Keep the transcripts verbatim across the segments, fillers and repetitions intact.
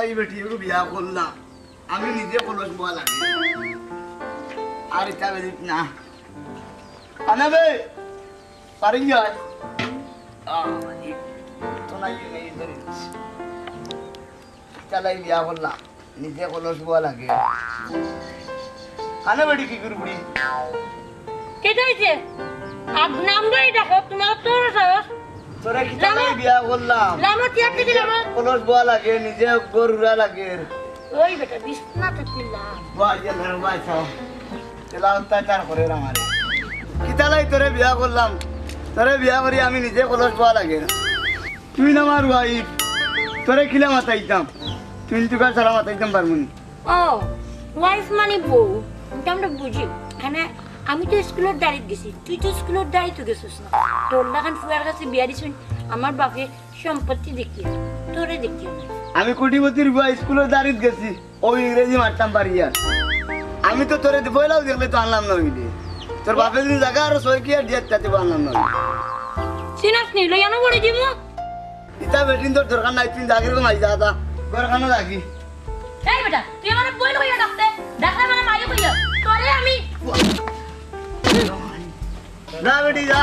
এই বেটি এগু বিয়া করলাম, আমি নিজে কলস বওয়া লাগে। আর ইতা বেদিত না। আনা বে, পারি যায়। আহ, এই তো নাই, এই ধরে। চালাই বিয়া করলাম, নিজে কলস বওয়া লাগে। আনা বেটি কি করবি? কেটা অইছে? আব নাম ধরি ডাকো, তুমার তো সাহস। তোরে কিতা লাগি বিয়া করলাম? লামো, তিয়ার কেজি লামো। কলস বওয়া লাগে, নিজে গরুরা লাগে। ওই বেটা, বিছনাত তুই লাম। বওয়া গেল রে, বওয়া চাও। তেলা অত্যাচার করে আমারে। কিতা লাগি তোরে বিয়া করলাম? তোরে বিয়া করি আমি নিজে কলস বওয়া লাগে। তুই না আমার ওয়াইফ, তোরে কিলা মাতাইতাম? তুই তো কার সারা মাতাইতাম পারমু নি। ও, ওয়াইফ মানে বউ, ইটা আমরা বুঝি। মানে, আমি তো স্কুলর দাড়িত গেছি, তুই তো স্কুলর দাড়িত গেছস না। তোর লাখান ফুয়ার কাছে বিয়া দিছইন, আমার বাপে সম্পত্তি দেখিয়া, তোরে দেখিয়া না। আমি কোটিপতির ফুয়া, স্কুলর দাড়িত গেছি, ও ইংরেজি মারতাম পারি আর। আমি তো তোরে পয়লাউ দেখলে তো আনলাম না অইলে। তোর বাপে যদি জাগা আরো ছয় কি আর দিয়া তাতে আনলাম না অইলে। চিনাস নি, লইয়া না পড়ে দিমু। ইতা বেটিন তোর দরকার নাই, তুই জাগির গো মাই যা, যা। ঘর খানো জাগি। এই বেটা, তুই আমারে বইন কইয়া ডাকতে, ডাকলে মানে মাই কইয়া। তোরে আমি যা বেটি যা।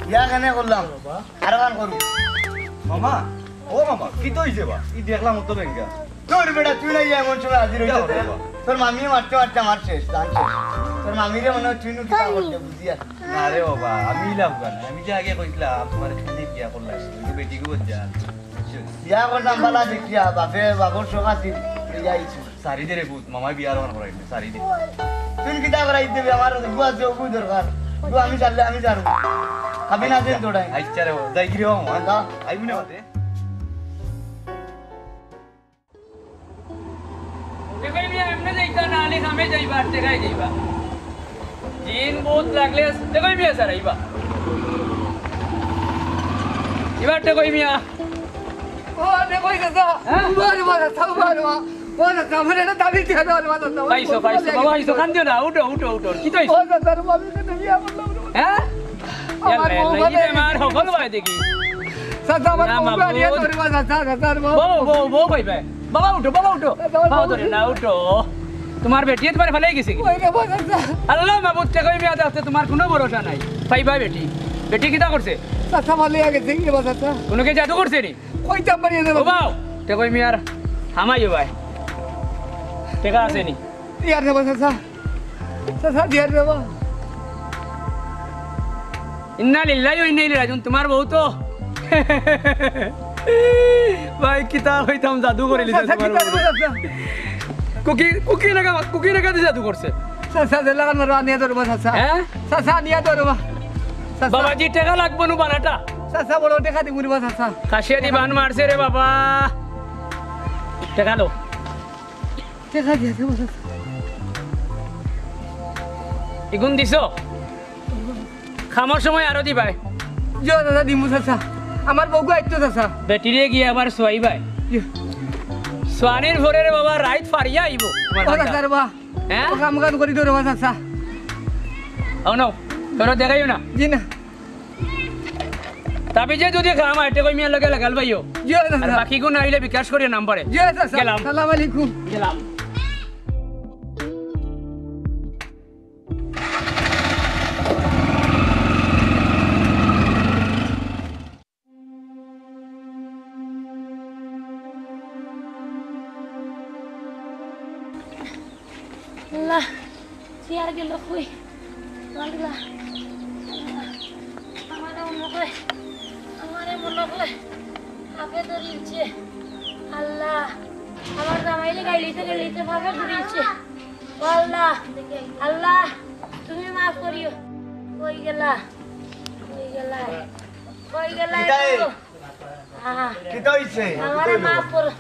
বিয়া কেনে করলাম? আরো গান করু। মামা, ও মামা, কিতা অইছে বা? ই দেখলাম অত বেঙ্গা। তোর বেটা, তুই না ইয়া এমন সময় হাজির অইছে। তোর মামিয়ে মারতে মারতে আমার শেষ, জান শেষ। তোর মামিরে মনে হয় তুই নু কিতা করতে বুঝিয়া। না রে বাবা, আমি ইলাম কেনে? আমি যে আগে কইছিলাম, তুমার এখানে বিয়া করলাম, ওই যে বেটি গো যা। বিয়া করলাম বালা দেখিয়া, বাপে, বাপর শখ আছিল, লইয়া আইছি। সারি দে রে পুত, মামায় বিয়ার অন করাইলে, সারি দে। তুই কিতা করাই দিবি? আমার বুয়া যে ওগু দরকার। তো আমি জানলে আমি জানবো। আমি না দেন তোড়াই। আচ্ছা রে, যাই গিরি বাবা, হ্যাঁ? যা। আইবি না মাতে? দেখো, এই মিয়া এমনে যাইতা না, আলি খামে যাইবা, আর টেকাই যাইবা। দিন বহুত লাগলে, দেখো, এই মিয়া সারাইবা। এবার দেখো, এই মিয়া। ও, দেখো, এই চাচা। হ্যাঁ? উবা রে, উবা, চাচা, উবা রে, উবা। ও, চাচা, আমার এটা দাবি দিয়ে দাও রে, উবা, চাচা। পাইছো, পাইছো, বাবা, পাইছো, কান্দিও না, উঠো, উঠো, উঠো, কিতা অইছে? ও, চাচা, রে, আমি এটা বিয়া করলাম রে। হ্যাঁ? আমার ইয়াল্লা, বউ ইয়াল্লা, ই বাদে বেমার হকল ভাই দেখি। চাচা, আমার না, বউ মা, বাড়িয়ে বউ। ধরবা, চাচা, চাচা, রে, বাবা। বউ, বউ, বউ কই ভাই? বাবা উঠো, বাবা উঠো। চাচা, আমার বাবা বউ ধরে না, উঠো। তুমার বেটিয়ে তুমারে ফালাই গেছে কি? ওই রে, বাবা, চাচা। আল্লাহ মাবুদ, টেকা অই মিয়া আছে, তুমার কুনু ভরসা নাই। পাইবা বেটি। বেটি কিতা করছে? চাচা, ফালাই গেছে কি রে, বাবা, চাচা? কুনু কে জাদু করছে নি? কইতাম পারি না, ও বাবা। বাও, টেকা অই মিয়ার হামাই ও ভাই। টেকা আছে নি? ইয়ার রে, বাবা, চাচা। চাচা, দিয়ার রে, বাবা। ইন্না লিল্লাহি ওয়া ইন্না ইলাইহি রাজিউন। তুমার বউ তো ভাই, কিতা কইতাম, জাদু করিলিছে চাচা, তুমার কিতা বউ। করবো, চাচা? কুকি, কুকি নাকা, কুকি নাকা দি জাদু করছে। চাচা, যে লাগান মারো, আনিয়া ধরবা, চাচা। হ্যাঁ? চাচা, আনিয়া ধরবা। চাচা। বাবাজি, টেকা লাগবো নু বানাটা। চাচা, বড় টেকা দিমু রে বা, চাচা। কাশিয়া দি বান মারছে রে বাবা। টেকা লো। টেকা দিয়া দেবো, চাচা। ইগুন দিছো? খামর সময় আরো দিবায়। জি অয় চাচা, দিমু চাচা। আমার বউগু আইতো চাচা। বেটিরে গিয়া আবার চুয়াইবায়। জি। চুয়ানির পরে রে বাবা, রাইত ফারিয়া আইবো। ও চাচা রে বা। হ্যাঁ? ও কাম কাম করি দে রে বা চাচা। ও নাও, তোরা দেখাইও না। জি না। তাবিজে যদি কাম অয়, টেকা অই মিয়ার লগে লাগাল পাইও। জি অয় চাচা। আর বাকিগুন আইলে বিকাশ করিও নাম্বারে। জি অয় চাচা। গেলাম। সালাম আলাইকুম। গেলাম। আল্লাহ, চেয়ার গেল কই? আল্লাহ, আল্লাহ, আমারে মনো অয়, আমারে মনো অয়, সাপে ধরিলছে। আল্লাহ, আমার জামাইরে গাইলিতে গাইলিতে সাপে ধরিলছে। ও আল্লাহ, আল্লাহ, তুমি মাফ করিও। কই গেলা? কই গেলা? কই গেলা? কিতা এ? গো? আহা। কিতা অইছে? আমারে মাফ করো।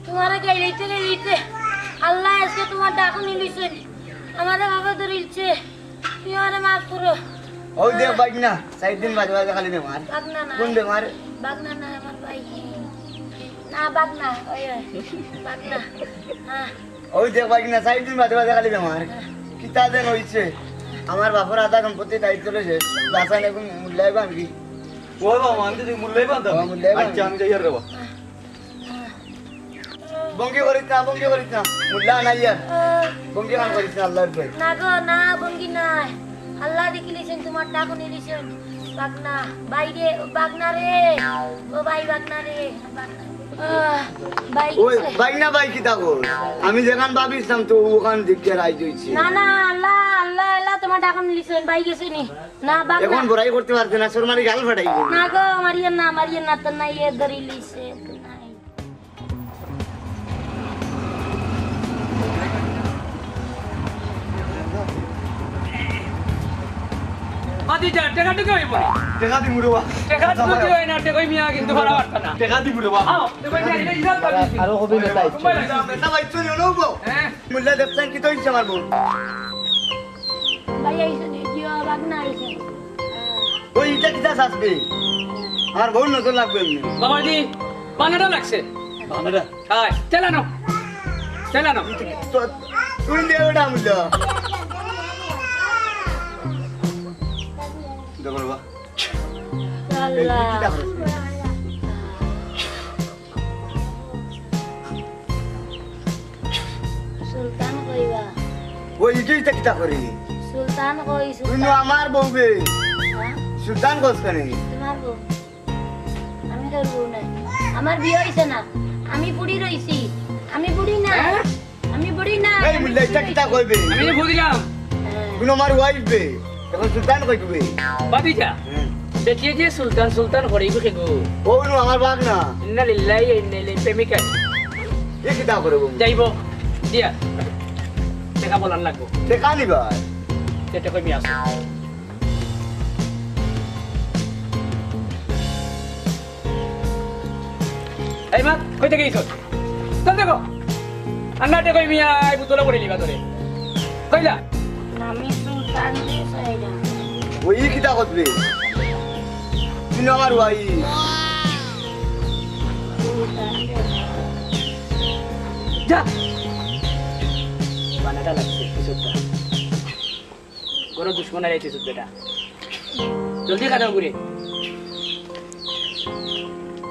তুমারে গাইলিতে গাইলিতে আল্লাহ আজকে তুমার ডাক হুনিলিছে। আমারে সাপে ধরিলছে। তুমি আমারে মাফ করো। ওই দেখ ভাগনা, চাইর দিন বাদে বাদে খালি বেমার। ভাগনা না। কোন বেমার? ভাগনা না, আমার ভাই। না, ভাগনা, ওই, ওই, ভাগনা। হ্যাঁ। ওই দেখ ভাগনা, চাইর দিন বাদে বাদে খালি বেমার। কিতা যেন অইছে? আমার বাপর আধা সম্পত্তি দায়িত্ব লইছে। বাসান এখন মূল্যায় ভাঙি। ও বাবা, আমি তো মূল্যায় বান্ধব। ও, মূল্যায় আচ্ছা, বান্ধব। আমি যাই আর রে বাবা। ভঙ্গি করিস না, ভঙ্গি করিস না। মুল্লা আনাইয়া। আহ, ভঙ্গি কাম করিস না, আল্লাহর ভয়। না গো, না, ভঙ্গি নাই। আল্লাহ দেখিলিছেন, তোমার ডাক নিলিছেন। বাগনা, বাইরে, বাগনা রে। ও ভাই, বাগনা রে, বাগনা। আহ, ভাই ওই, গেছে। ভাই না, ভাই কিতা কর? আমি যেখান ভাবিছিলাম তো ওখান দিকে রাইজ হইছে। না, না, আল্লাহ, আল্লাহ, আল্লাহ, তোমার ডাক নিলিছেন, ভাই গেছে নি। না, বাগনা। এখন বড়াই করতে পারছে না, শর্মারি গাল ফাটাই দিবে। না গো, মারিয়েন না, মারিয়েন না, তো নাই, এ ধরিলিছে, তো নাই। ভাতিজা, টেকা টুকা অইবো নি? টেকা দিমু রে বা। টেকা তো কি অয় না, টেকা মিয়া কিন্তু ভাড়া বাড়তা না। টেকা দিমু রে বা। আও, টেকা মিয়া, এটা হিসাব পাবি। আরো কবি নেতা আইছে। সময় লাগে। নেতা ভাই, চুরি হলো গো। হ্যাঁ। মুল্লা দেখছেন কি তো ইচ্ছে মারবো। ভাই আইছে নি, জিও, বাগনা আইছে। ওই ইটা কিতা শাসবে? আমার বউর নজর লাগবে এমনি। বাবাজি, বানাটা লাগছে। বানাটা? হ্যাঁ, চালানো। চালানো। তো, তুই দে ওটা মুল্লা। দেখো বাবা। আল্লাহ। সুলতান কইবা। ওই ইটাই তো কিতা করি? সুলতান কই, তুই সুলতান। নু আমার বউ বে। হ্যাঁ? সুলতান কস কেনে? তোমার বউ। আমি তোর বউ নাই। আমার বিয়া হইছে না। আমি বুড়ি রইছি। আমি বুড়ি না। হ্যাঁ? আমি বুড়ি না। এই আমি মুল্লা, ইটা কিতা কইবে? আমি যে বুঝলাম। হ্যাঁ। তুই নু আমার ওয়াইফ বে। এখন সুলতান কই দিবে? ভাতিজা। হ্যাঁ। দেখিয়ে যে সুলতান, সুলতান করেই বুঝে গো। ও নু আমার বাগনা। ইন্না লিল্লাহি ওয়া ইন্না ইলাইহি প্রেমিকা। এ কিতা করে বউ? যাইবো। দিয়া। টেকা বলার লাগবো। টেকা নিবা? টেকা কই মিয়া আছে? এই মা, কই থাকি আইছো? চল দেখো। আন্নাতে কই মিয়া, এই বুতলে পড়ে লিবা তোরে। কইলা? আমি সুলতান রে চাইলাম। ওই কিতা করবে? তুই না আমার ভাই। সুলতান রে। যা। বানাটা লাগছে, কিছু একটা। ঘরো দুশমন আইতে সুদ বেটা। জলদি খাতা ঘুরে।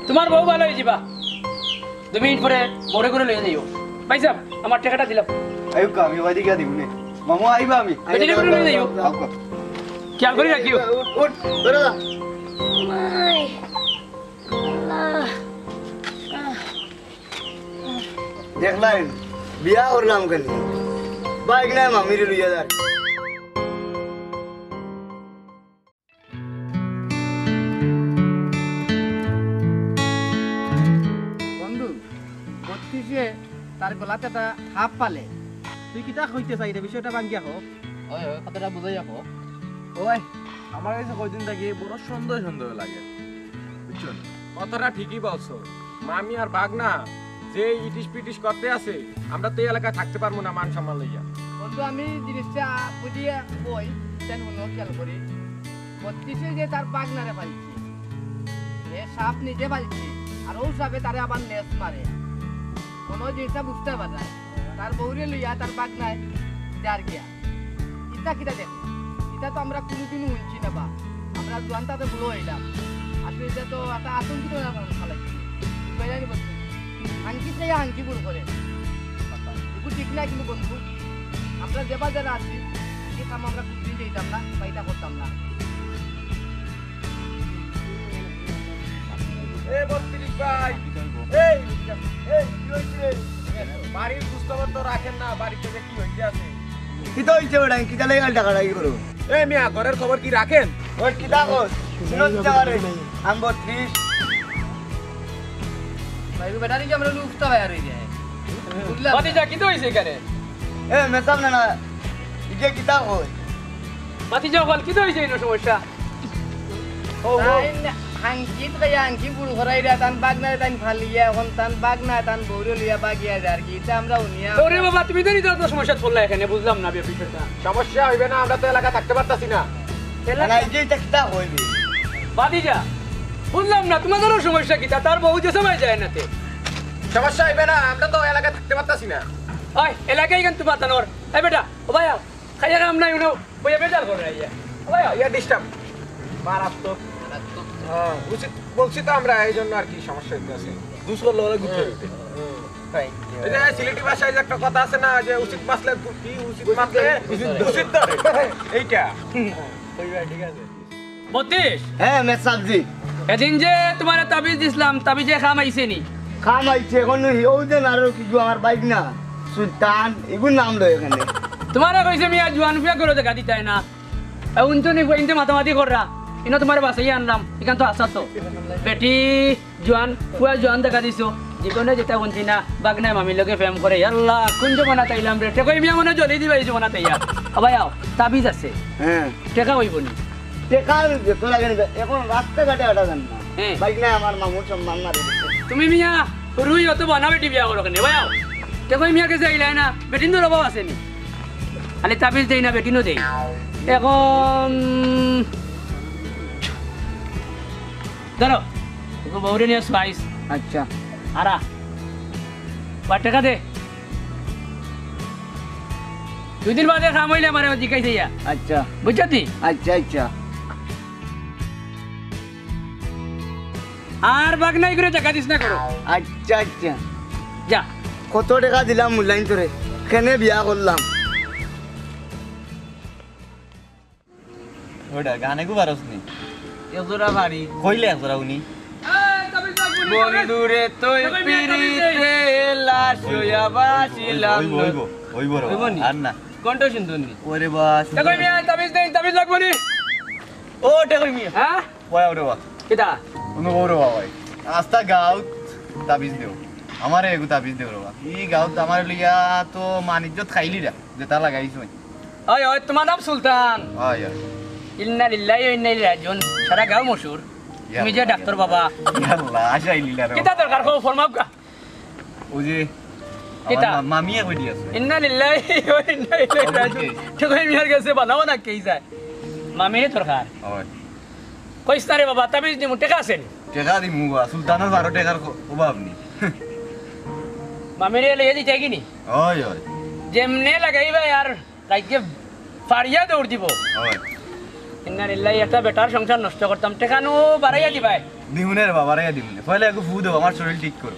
তোমার বউ ভালা হয়ে যাবা। দুই মিনিট পরে বউরে করে লইয়া যাইও। ভাইসাব, আমার টেকাটা দিলাও। আইউক্কা, আমি ওইদিকে দিব নে। মামু, আইবা আমি। বেটিরে করে লইয়া যাইও। আউক্কা। খেয়াল করে রাখিও। উঠ, উঠ, বেরো যা। মাই। আল্লাহ। আহ। দেখলাম, বিয়া করলাম কেনে? বাইক নাই, মামিরে লইয়া যার। বন্ধু, বত্রিশে তার গলাত একটা হাফ পালে। তুই কিতা কইতে চাইরে, বিষয়টা ভাঙ্গিয়া ক। ওই, ওই, কথাটা বুঝাইয়া ক। ওই, আমার কাছে কয়দিন থাকি বড় সন্দেহ সন্দেহ লাগে, বুঝছো নি? কথাটা ঠিকই বলছো। মামি আর ভাগনা যে ইটিস পিটিস করতে আছে, আমরা তো এই এলাকায় থাকতে পারবো না মান সম্মান লইয়া। বন্ধু, আমি জিনিসটা বুঝিয়া কই, তেন মনে খেয়াল করি। বত্রিশে যে তার ভাগনারে পাইছে, এ সাপ নিজে পাইছে, আর ও সাপে তারে আবার নেস মারে। কোনো জিনিসটা বুঝতে পারে না। তার বউরে লইয়া তার ভাগনায় যার গিয়া। ইতা কিতা দেখ? ইতা তো আমরা কোনোদিনও হুনছি না বা। আমরা জোয়ানটাতে বুড়ো হইলাম। আসলে ইতা তো একটা আতঙ্কিত হয়ে আমরা ফালাইছি। বুঝলানি বন্ধু? হাঙ্কি চাইয়া হাঙ্কি বুড়ো করে। এগুলো ঠিক না কিন্তু বন্ধু। আমরা যে বাজারে আছি, এই কাম আমরা কোনোদিন যেতাম না, বা ইতা করতাম না। এ বত্রিশ ভাই, এই, এই, কি হইছে? বাড়ির খোঁজখবর তো রাখেন না, বাড়িতে যে কি হইতে আছে? কিতা হইছে বেটা? কিতা লাগি গাল টাকাটাকি করো? এ মিয়া, ঘরের খবর কি রাখেন? ওই কিতা কর? শুনো দিতে পারে। আমি বত্রিশ। ভাই, বেটা নাকি আমরা লুফতা ভাই আর হই যায়। বুঝলাম। ভাতিজা, কিতা হইছে এখানে? এ, মেসাব না, না। ইগে কিতা কই? ভাতিজা অকল, কিতা হইছে এনে সমস্যা? ও, ও। তাইন হাঙ্কিত কইয়া হাঙ্কি বুড় করাইরা, তান বাগনারে তাইন ফালিয়া, এখন তান বাগনা, তান বউরে লইয়া বাগিয়া যার কি, ইতা আমরা হুনিয়া। ওরে বাবা, তুমি তো নিজে তো সমস্যা করলা এখানে, বুঝলাম না বে বিষয়টা। সমস্যা হইবে না, আমরা তো এলাকা থাকতে পারতাছি না। এলাকা না, এই যে ইটা কিতা কইবি? ভাতিজা, বুঝলাম না, তোমাদেরও সমস্যা কিতা? তার বউ যে সময় যায় না তে। সমস্যা হইবে না, আমরা তো এলাকা থাকতে পারতাছি না। ওই, এলাকায় কেন তোমার তানোর? এই বেটা, ও ভাই, আও। খাইয়া কাম নাই, উনো, বইয়া বেজার করে আইয়া। ও ভাই, আও। ইয়া disturb। মারাত্মক। মারাত্মক। হ্যাঁ, উচিত বলছি তো আমরা, এই জন্য আর কি সমস্যা হইতে আছে। দুষ করলে ওরা গুছিয়ে দিতে। হুম। এই যে সিলেটি ভাষায় যে একটা কথা আছে না, যে উচিত মাছলে কি, উচিত মাছলে উচিত ধরে। এইটা। ঠিক আছে। বত্রিশ। হ্যাঁ, মেসাবজি। এদিন যে তুমারে তাবিজ দিছলাম, তাবিজে কাম আইছে নি? কাম আইছে, এখন ওই যে নারর কিছু আমার বাইক না, সুলতান, এগুর নাম লয় এখানে। তুমারে কইছে মিয়া জুয়ান ফুয়া করে দেখা দিতায় না। এ উনতো নি, ইনতে মাতামাতি কররা। ইনো তুমারে বাঁচাইয়া আনলাম, ইখান তো আছা তো। বেটি জুয়ান, ফুয়া জুয়ান দেখা দিছো। জীবনে যেটা হুনছি না, বাগনায় মামির লগে প্রেম করে। আল্লাহ, কোন জমানাত আইলাম রে। টেকই মিয়া মনে জ্বলি দিবা এই জমানাত আইয়া। ও ভাই আও, তাবিজ আছে। হ্যাঁ। টেকা অইবো নি? টেকা যত লাগে নিবে। এখন রাস্তাঘাটে আটা যান না। হ্যাঁ। বাইক নাই, আমার মামুর সম্মান মারি দিছে। তুমি মিয়া, রুই অত বানা বেটি বিয়া করো কেনে? ভাই আও। টেকই মিয়ার গেছে আইলায় না, বেটিন তো অভাব আছে নি। খালি তাবিজ দেই না, বেটিনও দেই। এখন ধরো, ওকে বউরে নিয়ে আইস। আচ্ছা। আরা, বা টেকা দে। দুই দিন বাদে কাম অইলে আমারে জিকাইস আইয়া। আচ্ছা। বুঝছো নি? আচ্ছা, আচ্ছা। আর বাগনাই করে টেকা দিস না করো। আচ্ছা, আচ্ছা। যা। কত টেকা দিলাম মূল্যায়ন তোরে? কেনে বিয়া করলাম? ওটা গানে গু পারস নি? একজোড়া বাড়ি। কইলে একজোড়া উনি। বন্ধুরে তুই পিরিতে লাশ হইয়া বাঁচিলাম। অইবো, অইবো, অইবো রে বাবা। অইবো নি? আর না। কণ্ঠ সুন্দর নি? ওরে বাস। টেকই মিয়া, তাবিজ দেন, তাবিজ লাগবো নি? ও টেকই মিয়া। হ্যাঁ? ওয়া ওরে বাবা। কিতা? উনি ওরে বাবা। আস্তা গাউত তাবিজ দেও। আমারে এগু তাবিজ দেও রে বাবা। ই গাউত আমারে লইয়া তো মানিজ্জত খাইলি রা। যেটা লাগাইছো। ওই, ওই, তুমার নাম সুলতান। ওই, ওই। ইন্না লিল্লাহি ওয়া ইন্না ইলাইহি রাজিউন। সারা গাঁও মশহুর। তুমি যে ডাক্তার বাবা। ইয়াল্লা, আশা ইলিলা রে। কিতা দরকার কও, ফরমাও কা? ওই যে, কিতা? আমার মা-, মামি এক বেটি আছে। ইন্না লিল্লাহি ওয়া ইন্না ইলাইহি রাজিউন। ওই যে। টেকই মিয়ার গেছে বানাও না কেই যায়। মামিরে দরকার। ওই। কইস না রে বাবা, তাবিজ দিমু, টেকা আছে নি? টেকা দিমু বা, সুলতানর বারো টেকার ক-, অভাব নি। মামিরে লইয়া দিতে কি নি? ওই, ওই। যেমনে লাগাইবা আর রাইতে ফাড়িয়া দৌড় দিব। হয়। ইন্না লিল্লাহি, একটা বেটার সংসার নষ্ট করতাম, টেকা নু বাড়াইয়া দিবায়। দিমুনে রে বাবা, বাড়াইয়া দিমুনে। পয়লা একটু ফু দেও, আমার শরীর ঠিক করো।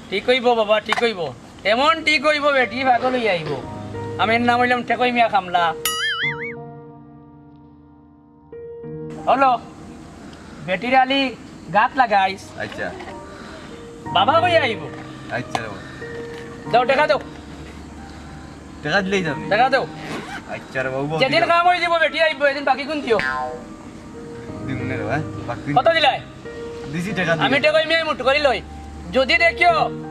ঠিক অইবো বাবা, ঠিক অইবো। এমন ঠিক অইবো, বেটি পাগল অইয়া আইবো। আমি এর নাম অইলাম টেকই মিয়া কামলা। হলো, বেটির আলি গাত লাগাইস। আচ্ছা। বাবা বই আইবো। আচ্ছা রে বাবা। দাও, টেকা দাও। টেকা দিলেই যাবি? টেকা দাও। আচ্ছা রে বাবু, যেদিন দিলাম। কাম অই যাইবো, বেটি আইবো, এদিন বাকি কোন দিও? দিমুনে রে বাবা, বাকি কোন? কত দিলাই? দিছি টেকা দিছি। আমি টেকা মিয়া মুঠ করি লই। যদি দেখিও,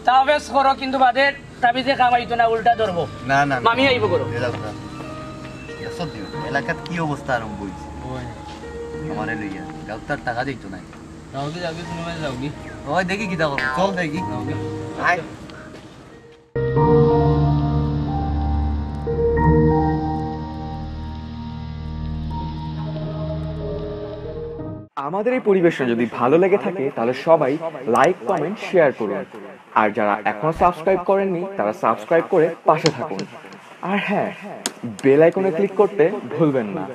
তাবিজ করো, কিন্তু বাদে তাবিজে কাম আইতো না, উল্টা ধরবো। না, না, না। মামি আইবো করো। এ যাও না। এ সব দিও। এলাকাত কি অবস্থা আরম্ভ অইছে? ওই। আমারে লইয়া। গাউতার টাকা দিত নাই। যাওগি, যাওগি, কোনো ভাই যাওগি। ওই দেখি কিতা করবো। চল দেখি। যাওগি। আয়। আমাদের এই পরিবেশনা যদি ভালো লেগে থাকে, তাহলে সবাই লাইক, কমেন্ট, শেয়ার করুন। আর যারা এখনো সাবস্ক্রাইব করেননি, তারা সাবস্ক্রাইব করে পাশে থাকুন। আর হ্যাঁ, বেল আইকনে ক্লিক করতে ভুলবেন না।